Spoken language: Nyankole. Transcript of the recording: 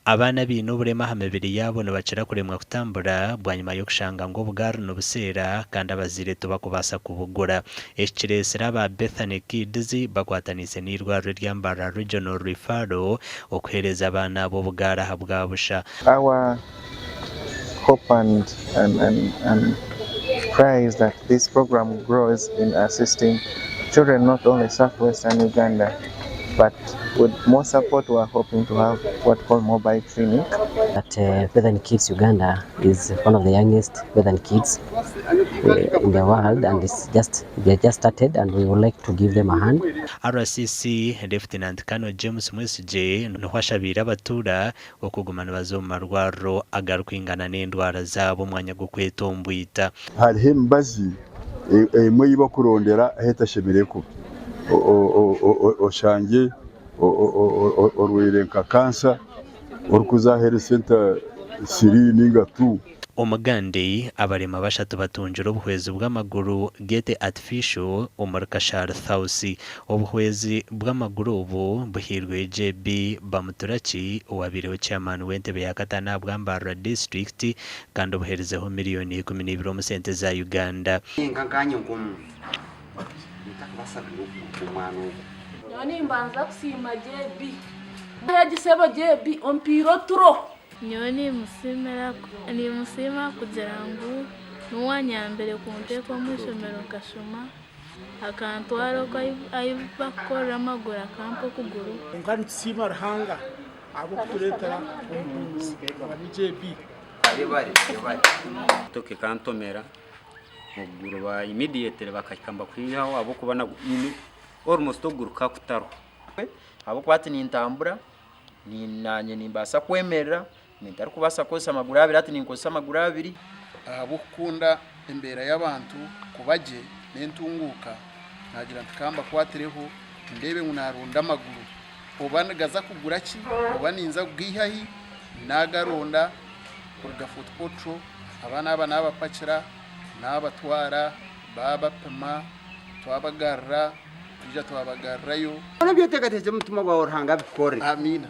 Abaana abaine oburema aha mibiri yaabo nibakira kuremwa kutambura bwanyima y'okushanga ngu obugaari nibuseera kandi abazaire tibakubaasa kubugura. Eki kireetsire aba Bethany Kids bakwataniise n'eirwariro erya Mbarara Regional Referral okuheereza abaana aba obugaari ahabwa busha. Our hope and and and and prayer is that this program grows in assisting children not only southwestern Uganda but with more support we are hoping to have what we call mobile clinic. That Bethany Kids Uganda is one of the youngest Bethany Kids in the world and it's just they just started and we would like to give them a hand. RCC Lieutenant Colonel James Mwesigye niho ashabiire abatuura okuguma nibaza omu marwariro agarikwingana n'endwara zaabo omwanya gw'okwetombwita. Hariho emibazi emwe ei bakurondera ahu etashemereire kuba. Oshangye orwaire nka kansa orikuza aha health center 3 ninga 2. Omugandi, abarema bashatu batungire obuhwezi bw'amaguru Gate Artificial omuri Kashari South. Obuhwezi bw'amaguru obu buhairwe JB Bamuturaki owabaireho Chairman w'entebe ya kataano ahabwa Mbarara District kandi obuherizeho miriyoni 12 omu sente za Uganda. Nyenka nkanye nk'omuntu ntakabaasa kugira okuguru kw'omwana ogwo. Nyowe nimbanza kusiima JB. Egi sebo JB ompiire oturo. Nyowe nimusiima kugira ngu niwe wanyambire kunteeka omu ishomero nkashoma, akantwara oku ahu bakukorera amaguru akampa okuguru. Kwonka nitusiima Ruhanga ahabw'okutureetera omuhunguzi ngu ni JB. Emotoka ekantomera okuguru ba immediately bakahika nibakwihaho ahabw'okuba almost okuguru kukaba kutariho. Ahabw'okuba hati nintambura, naanye nimbaasa kwemerera, ntarikubaasa kukozesa amaguru abiri hati ninkozesa amaguru abiri. Ahabw'okukunda embeera y'abantu kuba gye n'entunguuka, naagira nti ka mbakwatireho ndeebe ngu naaronda amaguru. Oba nigaza kugura ki, oba ninza kugaiha hi, naagaronda kuruga Fort Portal, abaana aba naabapakira, naabatwara, baabapima, twabagarura, twija twabagarurayo. Byona ebi oteekateekire omu mutima gwawe Ruhanga abikukore. Amiina.